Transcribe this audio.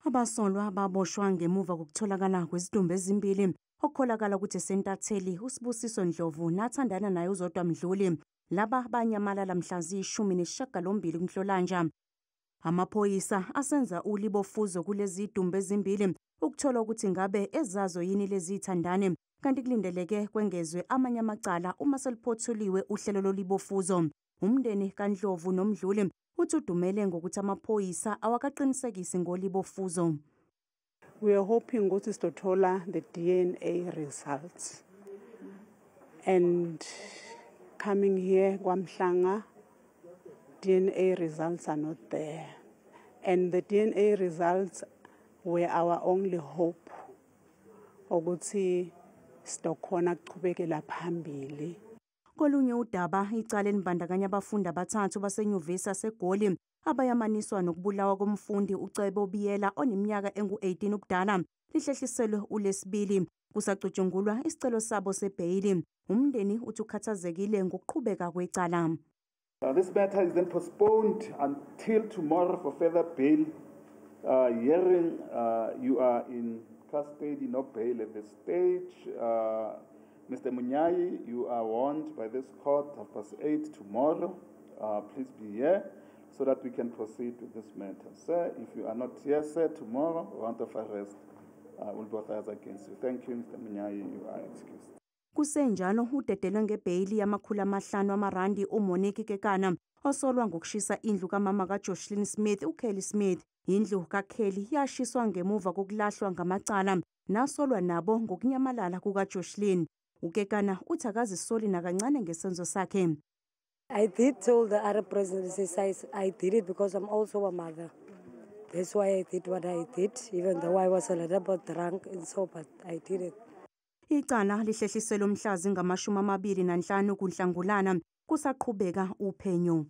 Abasolwa baboshwa ngemuva kokutholakala kwezidumbu ezimbili okukholakala ukuthi sentatheli uSibusiso Ndlovu nathandana naye uZodwa Mdluli. Laba banyamalala mhla ziyi-18 kuNhlolanja. Amaphoyisa asenza ulibofuzo kulezi zidumbu ezimbili ukuthola ukuthi ngabe ezazo yini lezi zithandane, kanti kulindeleke kwengezwe amanye amacala uma seliphothuliwe uhlelo lolibofuzo. Umndeni kaNdlovu noMdluli uthi udumele ngokuthi amaphoyisa awakaqinisekisi ngolibofuzo. We are hoping ukuthi sizothola the DNA results. And coming here KwaMhlanga, DNA results are not there. And the DNA results were our only hope ukuthi sizokhona ukuchubekela phambili. Kolunye udaba, icala elibandakanya abafundi abathathu basenyuvesi yaseGoli abayamaniswa nokubulawa komfundi uCebo Biyela oneminyaka engu-18 ubudala lihlehliselwe uLwesibili kusacutshungulwa isicelo sabo sebheyili. Umndeni uthi ukhathazekile ngokuqhubeka kwecala. This matter is then postponed until tomorrow for further bail hearing. You are in custody, no bail at this stage. Mr. Munyai, you are warned by this court 8:30 tomorrow. Please be here so that we can proceed with this matter. Sir, if you are not here, sir, tomorrow, warrant of arrest will be authorized against you. Thank you, Mr. Munyai. You are excused. Kusenjalo, udedelwe ngebheyili yama-500 amarandi uMonique Kekana osolwa ngokushisa indlu kamama kaJoshlin Smith uKelly Smith. Indlu kaKelly yashiswa ngemuva kokulahlwa ngamacala nasolwa nabo ngokunyamalala kukaJoshlin. UKekana uthi akazisoli nakancane ngesenzo sakhe. I did tell the other presidents, I did it because I'm also a mother. That's why I did what I did, even though I was a little bit drunk and so, but I did it. Icala lihlehliselwe mhla zingama-25 kuNhlangulana kusaqhubeka uphenyo.